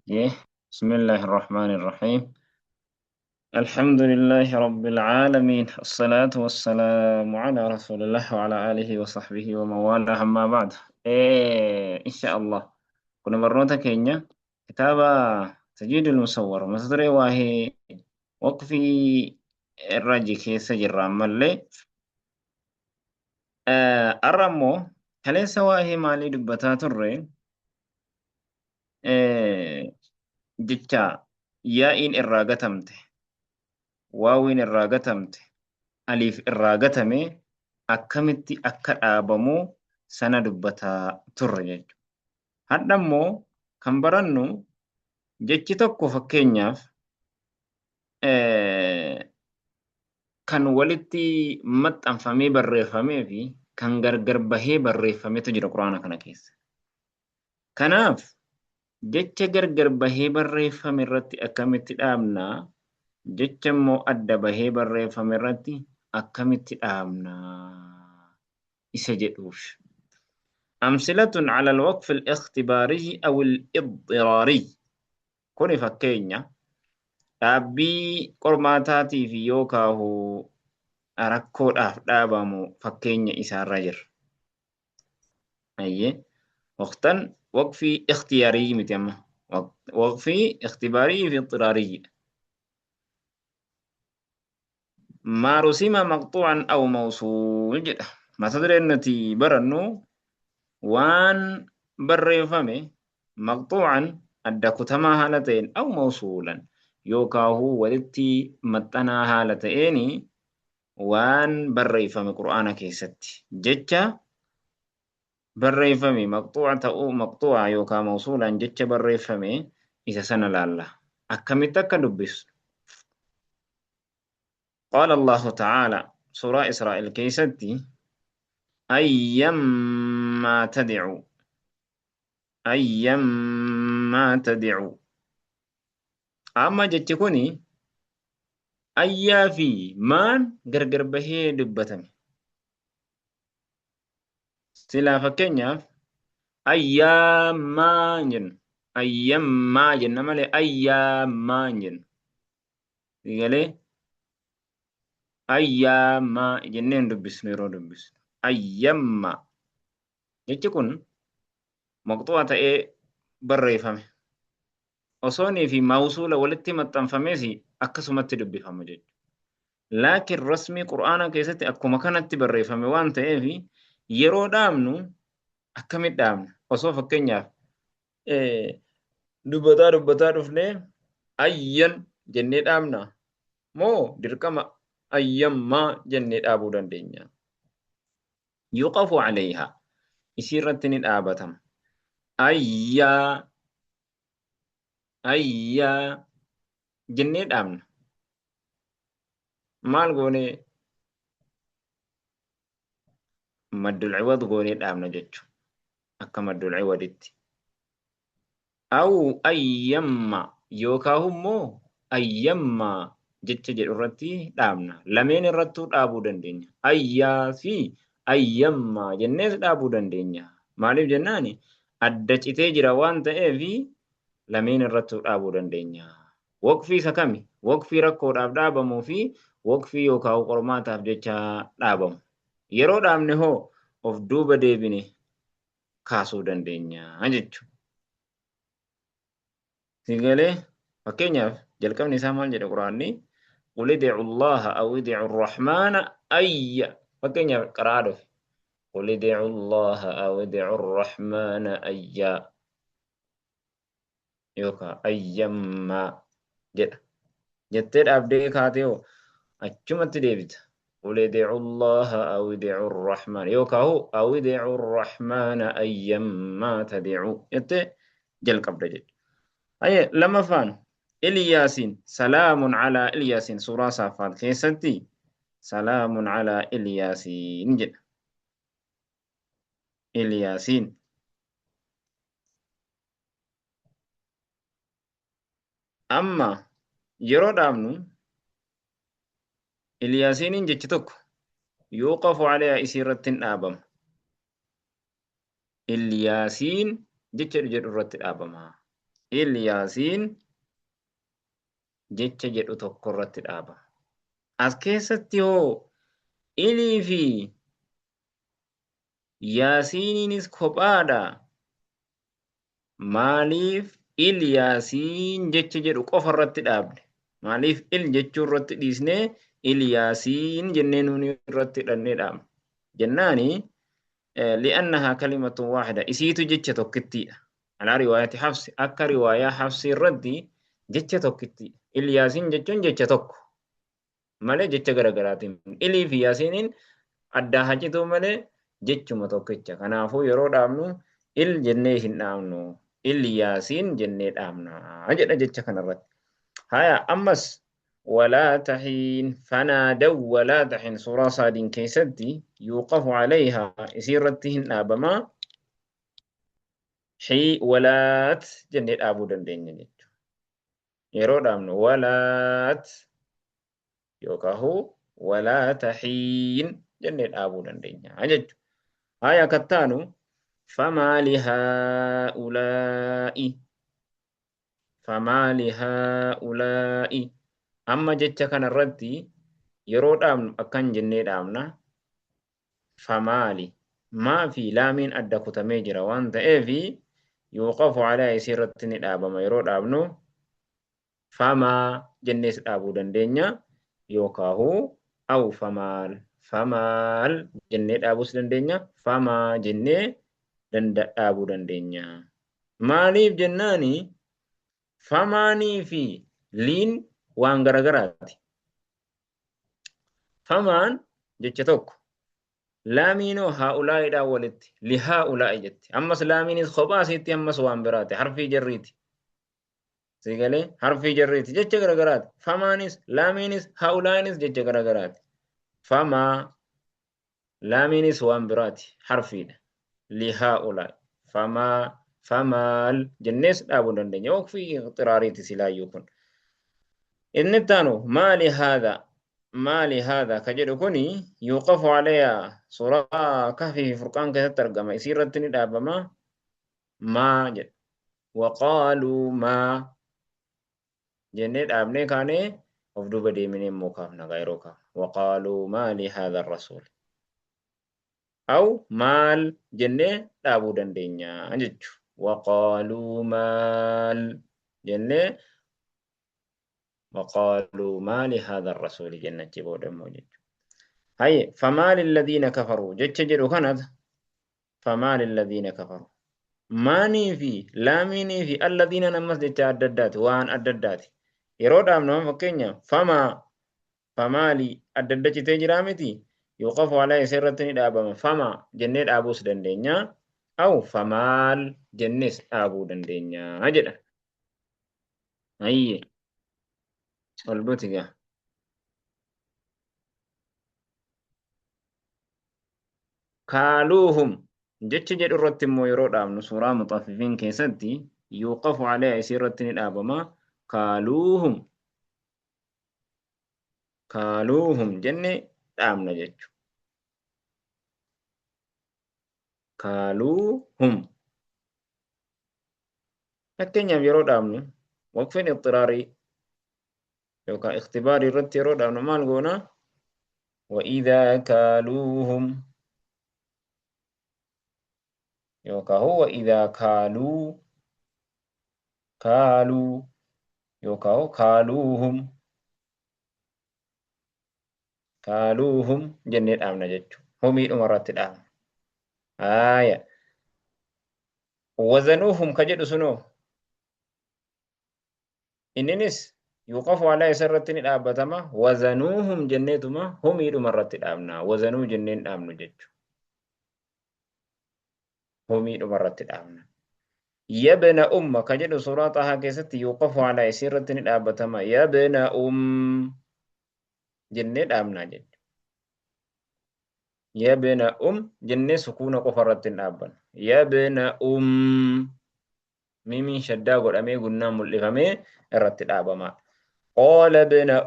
بسم الله الرحمن الرحيم. الحمد لله رب العالمين، الصلاة والسلام على رسول الله وعلى آله وصحبه ومن والاه، أما بعد. إيه إن شاء الله كنا برنوتا كينيا كتابة تجويد المصور مصدر واهي وقفي الراجي كيس جرى ملي أرمو كليس واهي مالي دبتات الرين إيه جتا يائن الراقتمته waawiin irraa gatamte aliif irraa gatame akkamitti akka dhaabamu sana dubbataa turre jechuudha. Hadha immoo kan barannu jechi tokko fakkeenyaaf kan walitti maxxanfamee barreeffamee fi kan gargar bahee barreeffametu jira Quraana kana keessa. Kanaaf jecha gargar bahee barreeffame irratti akkamitti dhaabna? Jecha immoo adda bahee barreeffame irratti akkamitti dhaabna? Isa jedhuuf. Amsilatun ala al-waqf al-ikhtibaariyyi aw al-idiraariyyi. Kuni fakkeenya dhaabbii qormaataatiif yookaahu rakkoodhaaf dhaabamu fakkeenya isaarra jira. Ayyee. Waqtan waqfii ikhtiyaarii miti amma. Waqfii ikhtibaarii fi ixtiraariyyi. Maa rusima maqxuu'an aw mawsuul jedha. Mata dureen nuti barannu waan barreeffame maqxuu'an adda kutamaa haala ta'een aw mawsuulan yookaahuu walitti maxxanaa haala ta'een waan barreeffame Qur'aana keessatti jecha barreeffame maqxuu'a ta'uu maqxuu'a yookaan mawsuulaan jecha barreeffame isa sana laalla. Akkamitti akka dubbisnu. Qaala Allahu ta'ala suuraa Israa'el keessatti ayyammaa tad'u ayyammaa tad'u. Amma jechi kuni ayyaa fi maan gargar bahee dubbatame. Silaa fakkeenyaaf ayyaammaa hin jennu. Ayyammaa jenna malee ayyaammaa hin jennu. Galee ayyaammaa jennee hin dubbisnu yeroo dubbisnu. Ayyammaa. Jechi kun maqxu'a ta'ee barreeffame. Osoonii fi mawsuula walitti maxxanfamees akkasumatti dubbifama jechuudha. Laakiin rasmii Qur'aanaa keessatti akkuma kanatti barreeffame waan ta'eef yeroo dhaabnu akkamitti dhaabna? Osoo fakkeenyaaf dubbataa dubbataa dhufnee ayyan jennee dhaabna moo dirqama ayyammaa jennee dhaabuu dandeenya? Yuqafu alayha isii irratti ni dhaabatama. Ayyaa ayyaa jennee dhaabna. Maal goonee maddul ciwad goonee dhaabna jechuudha. Akka maddul ciwaditti. Aw ayyamma yookaan immoo ayyamma jecha jedhu irratti dhaabna. Lameen irrattuu dhaabuu dandeenya. Ayyaa fi ayyamma jennees dhaabuu dandeenya. Maaliif jennaani adda citee jira waan ta'eef lameen irrattuu dhaabuu dandeenya. Waqfii isa kami? Waqfii rakkoodhaaf dhaabamuu fi waqfii yookaan qormaataaf jecha dhaabamu. Yeroo dhaabne hoo of duuba deebine kaasuu dandeenya jechuudha. Sigalee fakkeenyaaf jalqabni isaa maal jedha Quraanni? Qul id'u Allaha aw id'u Rahmaana ayya. Fakkeenyaaf qaraa dhufe. Qul id'u Allaha aw id'u Rahmaana ayya. Yookaan ayyammaa jedha. Jettee dhaabdee kaatee hoo achumatti deebita. Qul id'u Allaha aw id'u Rahmaan yookaan hoo aw id'u Rahmaana ayyammaa tad'u jettee jalqabda jechuudha. Hayyee lammaffaan Ilyaasiin salaamun alaa Ilyaasiin suuraa Saaffaat keessatti salaamun alaa Ilyaasiin jedha. Ilyaasiin. Amma yeroo dhaabnu Ilyaasiiniin jechi tokko yuuqafu aleeha isii irratti hin dhaabama. Ilyaasiin jecha jedhu irratti dhaabama. Il Yaasiin jecha jedhu tokko irratti dhaaba. As keessatti hoo ilii fi Yaasiiniinis kophaadha. Maaliif il Yaasiin jecha jedhu qofa irratti dhaabne? Maaliif il jechuu irratti dhiisnee il Yaasiin jennee nuuni irratti hidhannee dhaabne? Jennaani li'annahaa kalimatun waahida isiitu jecha tokkittiidha. Alaa riwaayati Hafsi akka riwaayaa Hafsi irratti jecha tokkittiidha. Il Yaasiin jechuun jecha tokko malee jecha garaagaraatiin. Ilii fi Yaasiiniin addaa hacituu malee jechuma tokkicha. Kanaafuu yeroo dhaabnu il jennee hin dhaabnu. Il Yaasiin jennee dhaabna jedha jecha kanarratti. Haya ammas walaa tahiin fanaadaw walaa tahiin suuraa saadiin keessatti yuuqafu alayhaa isii irratti hin dhaabamaa xii walaat jennee dhaabuu dandeenya jechuudha. Yeroo dhaabnu walaat yookaan walaa tahiin jennee dhaabuu dandeenya jechuudha. Haya kattaanu famaa lihaa'ulaa'i famaa lihaa'ulaa'i amma jecha kanarratti yeroo dhaabnu akkan jennee dhaabna famaali maa fi laamiin adda kutamee jira waan ta'eef yuuqafu alaa isii irratti ni dhaabama yeroo dhaabnu famaa jennees dhaabuu dandeenya yookaahu aw famaal famaal jennee dhaabuus dandeenya famaa jennee dhaabuu dandeenya. Maaliif jennaani famaanii fi liin waan garagaraati. Famaan jecha tokko laamiinoo haa'ulaa'iidhaan walitti li haa'ulaa'i jetti. Ammas laamiinis kophaa isiitti ammas waan biraati harfii jarriiti. Si galee harfii jarriiti jecha garagaraati. Famaanis laamiinis haa'ulaa'inis jecha garagaraati. Famaa Laamiinis waan biraati, harfiidha. Lihaa'ulaa'i. Famaa, famaal jennees dhaabuu dandeenya. Waqfii iqxiraariiti silaayyuu kun. Inni itti aanu maali haadha maali haadha ka jedhu kuni yuuqafu aleeyaa suuraa kahfii fi furqaan keessatti argama. Isii irratti ni dhaabama. Maa jedha. Waqaaluu maa jennee dhaabnee kaanee of duuba deeminee immoo kaafna gaa yeroo kaafna. Waqaaluu maali haadha rasuul. Aw maal jennee dhaabuu dandeenya jechu. Waqaaluu maal jennee waqaaluu maali haadha rasuuli jenna achi booda immoo jechu. Haye famaali alladhiina kafaruu jecha jedhu kanat famaali alladhiina kafaru. Maanii fi laamiinii fi alladhiinan ammas jecha adda addaati waan adda addaati. Yeroo dhaabnu amma fakkeenya famaa famaali adda adda citee jiraa miti yuuqafu alaa isa irratti ni dhaabama fama jennee dhaabuus dandeenya aw famaal jennees dhaabuu dandeenya jedha. Ayye ol buti gaa. Kaaluuhum jecha jedhu irratti immoo yeroo dhaabnu suuraa muxaffifiin keessatti yuuqafu alayha isii irratti ni dhaabama kaaluuhum kaaluuhum jenne dhaabna jechu kaaluuhum fakkeenyaaf yeroo dhaabnu waqfiin ixxiraarii yookaan ikhtibaarii irratti yeroo dhaabnu maal goona wa'idaa kaaluuhum yookaan huwa idaa kaaluu kaaluu yookaan kaaluuhum kaaluuhum jennee dhaabna jechuudha. Humiidhuma irratti dhaabna. Haaya. Wazanuuhum ka jedhu sunoo Inninis yuuqafu alaa isa irratti ni dhaabbatama wazanuuhum jenneetuma humiidhuma irratti dhaabna wazanuu jenneen dhaabnu jechu humiidhuma irratti dhaabna. Yabna umma ka jedhu suuraa xahaa keessatti yuuqafu alaa isii irratti ni dhaabbatama yabna jennee dhaabnaa jechu. Yabna jennee sukuuna qofa irratti hin dhaabbannu. Yabna miimiin shaddaa godhamee gunnaan mul'ifamee irratti dhaabama. Qaala bna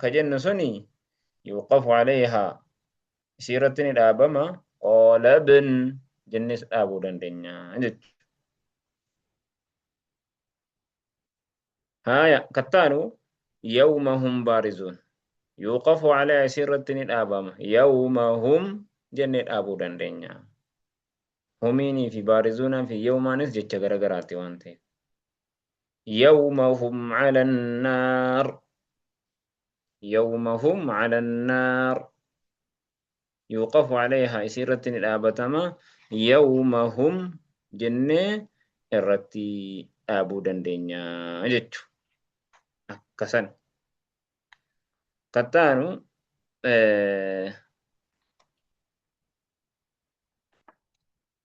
ka jennu suni yuuqafu alayhaa isii irratti ni dhaabama. Qaala bin jennees dhaabuu dandeenya jechuudha. Haaya kattaanu yawma hum baarizuun. Yuuqafu alayha isii irratti ni dhaabama. Yawma hum jennee dhaabuu dandeenya. Humiinii fi baarizuunaa fi yawmaanis jecha garagaraati waan ta'eef. Yawma hum ala annaar. Yawma hum ala annaar. Yuuqafu alayha isii irratti ni dhaabatama. Yawma hum jennee irratti dhaabuu dandeenya jechu. Akkasan. Kattaanu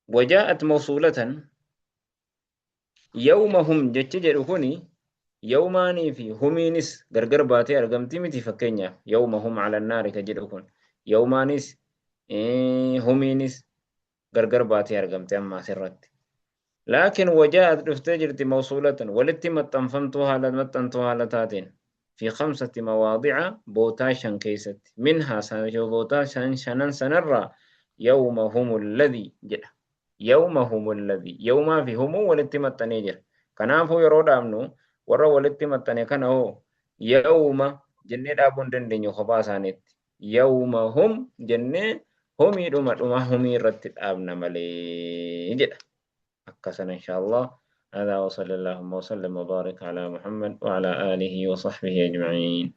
wajaa'at mawsuulatan yawma hum jechi jedhu kuni yawmaanii fi humiinis gargar baatee argamti miti. Fakkeenyaaf yawma hum ala naari ka jedhu kun yawmaanis humiinis gargar baatee argamte amma asirratti. Laakiin wajaa'at dhuftee jirti mawsuulatan walitti maxxanfamtuu haala maxxantuu haala taateen fi khamsati mawaadi'a bootaa shan keessatti minhaa bootaa shan shanan sanarraa yawma humul ladhi jedha. Yawma humul ladhi yawmaa fi humuu walitti maxxanee jira. Kanaafuu yeroo dhaabnu warra walitti maxxane kana hoo yawma jennee dhaabuu hin dandeenyu kophaa isaaniitti. Yawma hum jennee humiidhuma dhuma humii irratti dhaabna malee jedha. Akkasana insha Allah. هذا وصلى اللهم وسلم وبارك على محمد وعلى آله وصحبه أجمعين.